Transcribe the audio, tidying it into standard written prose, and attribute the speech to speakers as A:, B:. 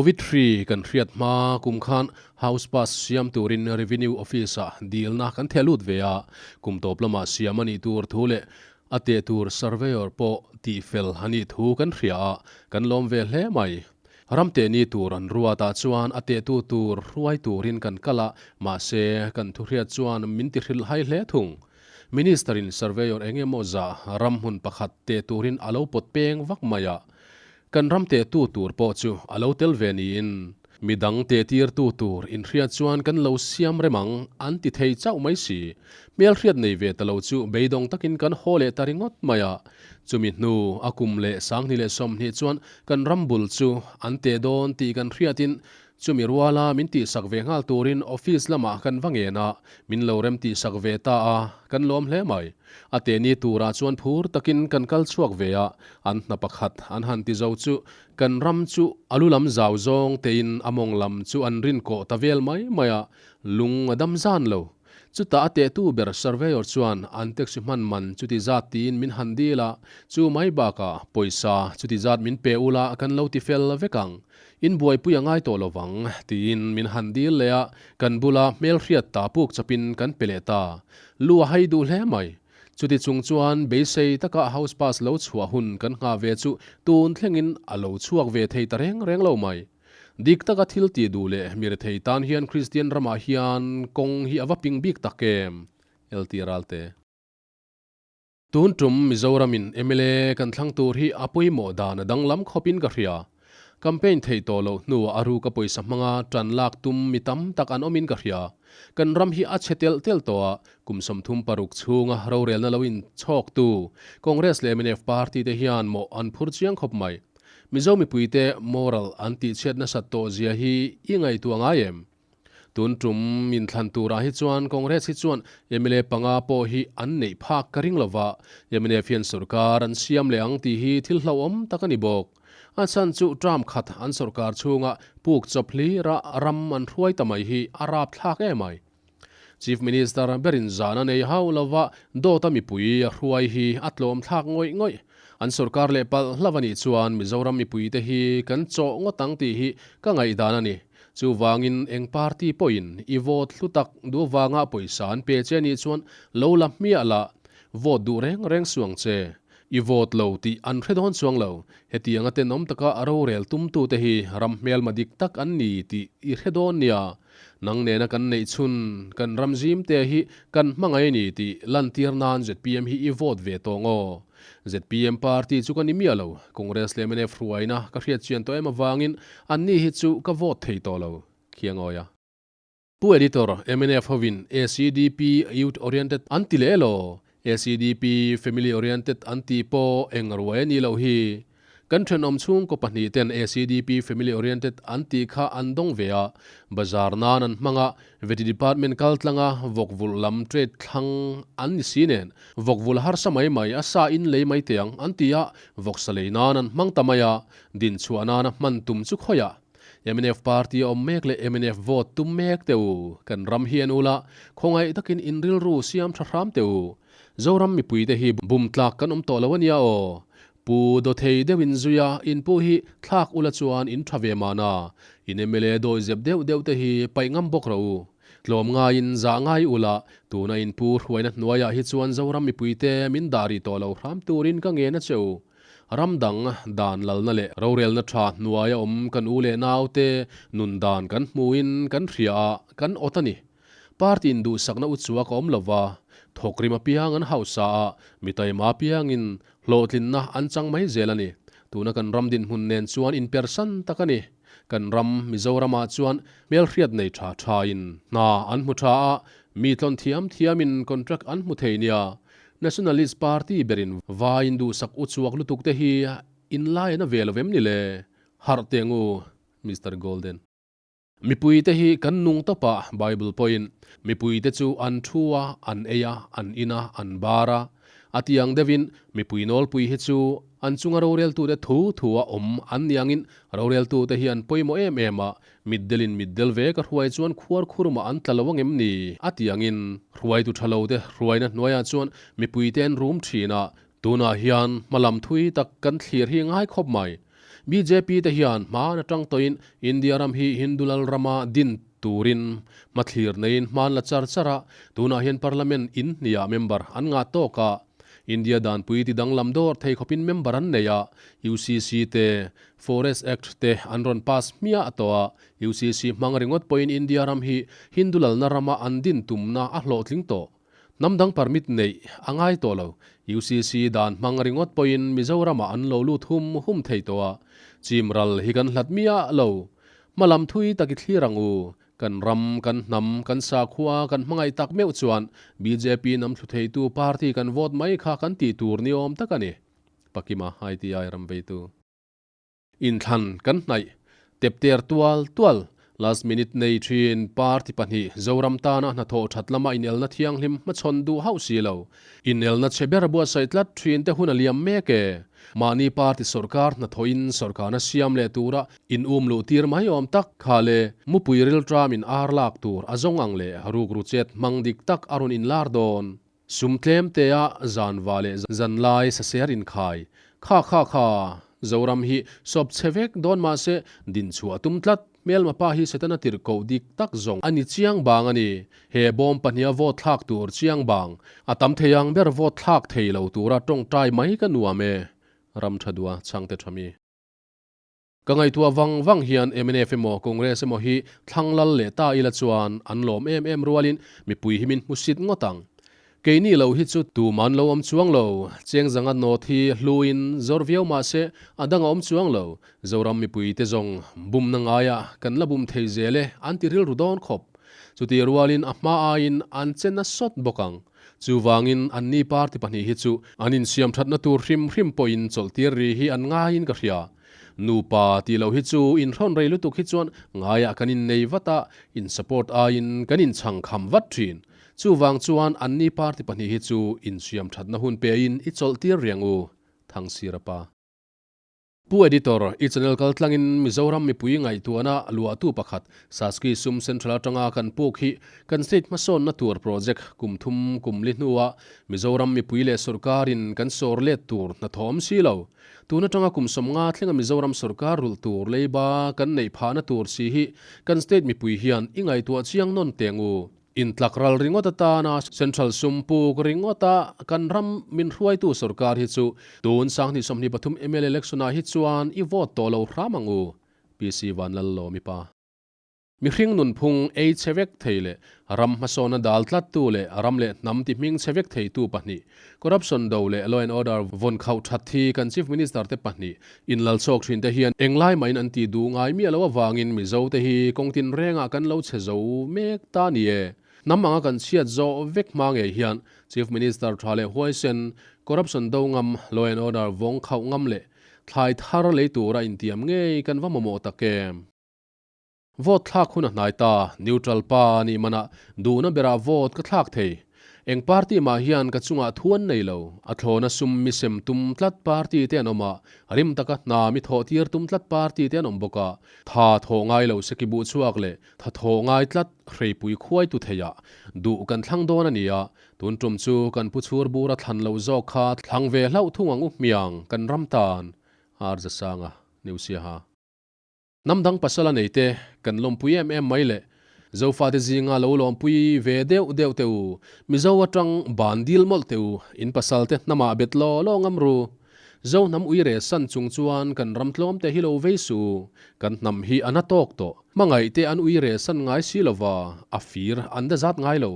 A: Covid hri kan hriat hma kum khan House Pass siam turin Revenue Office-ah dilna kan theh lut ve a, kum tawp lamah siam a nih tur thu leh a teh tur Surveyor pawh tihfel a nih thu kan hria a, kan lawm ve hle mai. Ram teh ni tur an ruatah chuan a tehtu tur hruai turin kan kal a, mahse kan thuhriat chuan min ti hrilhhai hle thung. Minister-in Surveyor eng emaw zah ram hmun pakhat teh turin a lo pawt peng vak mai a, Kan ram tehtu tur pawh chu a lo tel ve niin midang tehtirtu tur inhriat chuan kan lo siam rem ang an ti thei chauh mai si. Hmelhriat nei ve ta lo chu beidawng takin kan haw leh ta ringawt mai a. Chumi hnu a kum leh 2020 chuan kan ram bul chu an teh dawn tih kan hriatin Chumi ruala min tihsak ve nghal turin office lamah kan va ngen a, min lo rem tihsak ve ta a, kan lawm hle mai. A tehni turah chuan phur takin kan kal chhuak ve a, an hna pakhat an han ti zo chu kan ram chu a lu lam zau zawng tein a mawng lam chu an rin kawh ta vel mai mai a, lung a dam zan lo. Chutah a tehtu ber surveyor chuan an taxi hman man chuti zat tiin min han dil a, chu mai bakah pawisa chuti zat min pe ula kan lo ti fel vek ang. In buaipui a ngai tawh lo vang, tiin min han dil leh a, kan bula hmelhriat ta puk chawpin kan pe leh ta. Lu a hai duh hle mai. Chuti chung chuan beisei taka house pass lo chhuah hun kan nghah ve chu tun thlengin a lo chhuak ve thei ta reng reng lo mai. Dik taka thil tih duh leh mi rethei tan hian Kristian ramah hian kawng hi a va ping bik tak em? LT Ralte. Tun tum Mizoramin mla kan thlang tur hi a pawimawh dan a danglam khawpin ka hria. Campaign theih tawh loh hnuah a ruka pawisa hmanga tan lak tum mi tam tak an awmin ka hria. Kan ram hi a chhe telh telh tawh a, kum 36 chhunga rorelna lo inchhawktu Congress leh mnf party te hian mawh an phur chiang khawp mai. Mizo mipuite moral an tihchhiat nasat tawh zia hi i ngaihtuah ngai em? Tun tum inthlan turah hi chuan Congress hi chuan mla panga pawh hi an neih phak ka ring lova, mnf hian sorkar an siam leh ang tih hi thil hlauhawm tak a ni bawk. A chhan chu term khat an sorkar chhunga puk chawp hlira ram an hruai ta mai hi a rapthlak em ai. Chief Minister berin zan a nei hauh lova dawta mipui a hruai hi a tlawm thlak ngawih ngawih. An sorkar leh palh hlauh a nih chuan Mizoram mipuite hi kan chawh ngawt ang tih hi ka ngaihdan a ni. Chuvangin eng party pawhin i vote hlu tak duh vanga pawisa an pe che nih chuan lo la hmiah la, vote duh reng reng suh ang che. I vote lo tih an hre dawn chuang lo. Hetianga tenawm taka a rorel tumtute hi ram hmelma dik tak an ni tih i hre dawn nia. Nang nena kan neih chhun kan ram zim te hi kan hmangaih a ni tih lantir nan zpm hi i vote ve tawh ngaw. Zpm party chu ka ni miah lo, Congress leh mnf hruaina ka hriat chian tawh em avangin anni hi chu ka vote thei tawh lo, Khiangawi a. Pu Editor, mnf hovin ACDP Youth Oriented an ti leh elaw? ACDP Family Oriented an tih pawh eng ruai a nih loh hi. Kan thenawm chhungkaw pahnih ten ACDP Family Oriented an tih kha an dawng ve a, bazar nan an hmang a, Vety Department kal tlang a, vawkvulh lam trade thlang an ni si nen, vawkvulh harsa mai mai a sa in lei mai teh ang an ti a, vawksa lei nan an hmang ta mai a, dinchhuah nana hman tum chu khawiah? Mnf party a awm mek leh mnf vote tum mek teh u, kan ram hi en ula, khawngaih takin in rilru siam tha hram teh u. Zoram mipuite hi bum tlak kan awm tawh lo a nia aw. Pu Dawthei deuh in zui a, in pu hi thlak ula chuan in tha ve mahna. In mla dawi zep deuh deuh te hi paih ngam bawk rawh u. Tlawm ngaiin zah ngai ula, tuna in pu hruaina hnuaiah hi chuan Zoram mipuite min dah rih tawh lo hram turin ka ngen a che u. Ram dang dan lalna leh rorelna tha hnuaia awm kan u leh naute nun dan kan hmuin kan hria a, kan awt a ni. Party in duhsakna u chua ka awm lova, thawkrim apiang an hausa a, mi taima apiangin hlawhtlinna an chang mai zel a ni. Tuna kan ram dinhmun nen chuan inpersan tak a ni. Kan ram Mizoramah chuan hmelhriat nei tha thain hna an hmu tha a, mi tlawn thiam thiamin contract an hmu thei nia. Nationalist Party berin vaiin duhsak u chhuak lutuk te hi inlai a na ve lo vem ni le? Harh teh ngu, Mister Golden. Mipuite hi kan nung tawp a, Bible pawhin mipuite chu an thu a, an ei a, an in a, an bar a. A ti ang deuhin mipui nawlpui hi chu an chunga roreltute thu thu a awm an ni angin roreltute hi an pawimawh em em a, mitdelin mitdel ve ka hruai chuan khuar khurmah an tla lo angem ni? A ti angin hruaitu tha lote hruaina hnuaiah chuan mipuite an rum thin a, tunah hian hmalam thui tak kan thlir hi ngai khawp mai. Bjp te hian hmaan atang tawhin India ram hi Hindu lal rama din turin hmathlir neiin hmaan la char char a, tunah hian Parliament in hniah member an ngah tawk a, India danpui ti danglam dawr thei khawpin member an nei a, UCC te, Forest Act te an rawn pass hmiah tawh a, UCC hmang ringawt pawhin India ram hi Hindu lalna rama an din tumna a hlawhtling tawh. Hnam dang permit neih a ngai tawh lo. UCC dan hmang ringawt pawhin Mizoramah an lo lut hum hum thei tawh a, chim ral hi kan hlat miah lo. Hmalam thui tak i thlir ang u. Kan ram, kan hnam, kan sakhua, kan hmangaih tak meuh chuan bjp nam thlu theitu party kan vote mai kha kan tih tur ni awm tak a ni. Pakima ITI ram veitu. Inthlan kan hnaih tepter tual tual, last minute nei thin party pahnih Zoram tana hnathawh that lama inelna thianghlim hmachhawn duh hauh si lo. Inelna chhe ber buatsaih tlat thin te hun a liam mek e. Mahni party sawrkar hnathawhin sawrkarna siam leh tura in um luh tir mai awm tak kha le mupui rilṭamin ar lak tur a zawng ang leh rukru chet hmang dik tak a rawn inlar dawn. Sum tlem te a zanva leh zanlai saser inkhai. Kha kha kha! Zoram hi sawp chhe vek dawn mahse dinchhuah tum tlat. Hmelma pa hi Setana tirhkoh dik tak zawng a ni chiang bang a ni. He bawm pahniha vote thlak tur chiang bang. A tam thei ang ber vote thlak thei lo tura tawngtai mai ka nuam e. Ram tha dua chhangte tha mi. Ka ngaihtuah vang vang hian mnf emaw Congress emaw hi thlang lal leh ta ila chuan an lawm em em rualin mipui hi min hmusit ngawt ang. Keini lo hi chu tuman lo awm chuang lo, cheng zanga nawt hi hluin zawr viau mah se a dang a awm chuang lo. Zoram mipui te zawng bumna ngaia kan la bum thei zel e an ti rilru dawn khawp. Chutih rualin a hma aiin an che na sawt bawk ang. Chuvangin anni party pahnih hi chu an insiam thatna tur hrim hrim pawhin chawlhtir ri hi an ngaiin ka hria. Nupa tih loh hi chu inhrawn rei lutuk hi chuan ngaiah kan innei vat a, in support aiin kan inchhang kham vat thin. Chuvang chuan anni party pahnih hi chu insiam thatna hun pein i chawlhtir riang u, Thangsira pa. Pu Editor, i channel kal tlangin Mizoram mipui ngaihtuahna luahtu pakhat Saski sum Central atanga kan puk hi kan state hmasawnna tur project kum thum kum li hnua Mizoram mipui leh sorkarin kan sawr let tur hnathawm si lo. Tun atanga kum 50 thlenga Mizoram sorkar rulh tur leiba kan neih phahna tur si hi kan state mipui hian i ngaihtuah chiang nawn teng u. Intlak ral ringawt atana Central sum puk ringawta kan ram min hruaitu sorkar hi chu tun 2023 mla election ah hi chuan i vote tawh lo hram ang u, PC Vanlallawmi pa. Mihring nunphung ei chhe vek thei leh ram hmasawnna dal tlattu leh ram leh hnam ti hming chhe vek theitu pahnih, corruption do leh law and order vawn khauh that hi kan Chief Minister te pahnih inlalchawk thin te hian englai mahin an ti duh ngai miah lo avangin Mizo te hi kawng tinrengah kan lo chhe zo mek ta ni e. Hnam anga kan chhiat zawh vek hma ngei hian Chief Minister tha leh huaisen, corruption do ngam, law and order vawng khauh ngam leh thlai thar lei tura intiam ngei kan va mamawh tak em? Vote thlak hun a hnai ta, neutral pa nih manah duhna berah vote ka thlak thei. Eng party mah hian ka chungah thu an nei lo. A thlawna sum mi sem tum tlat party te an awm a, rim taka hna mi thawh tir tum tlat party te an awm bawk a. Tha thawh ngai lo seki buh chhuak leh tha thawh ngai tlat hreipui khuai tu theiah duh kan thlang dawn a ni a, tun tum chu kan pu chhur bura thlan lo zawk kha thlang ve hlauh thung ang u hmiang kan ram tan. Arzasanga, Neusiaha. Hnam dang pasal a nei te kan lawmpui em em mai le. Zofate zinga lo lawmpui ve deuh deuh teh u. Mizo atang ban dil mawlh teh u. In pasal te hnamah bet law law ngam ru. Zo hnam ui re san chung chuan kan ram tlawm te hi lo vei suh u. Kan hnam hi a na tawk tawh. Hmangaih te an ui re san ngai si lova, a fir an da zat ngai lo.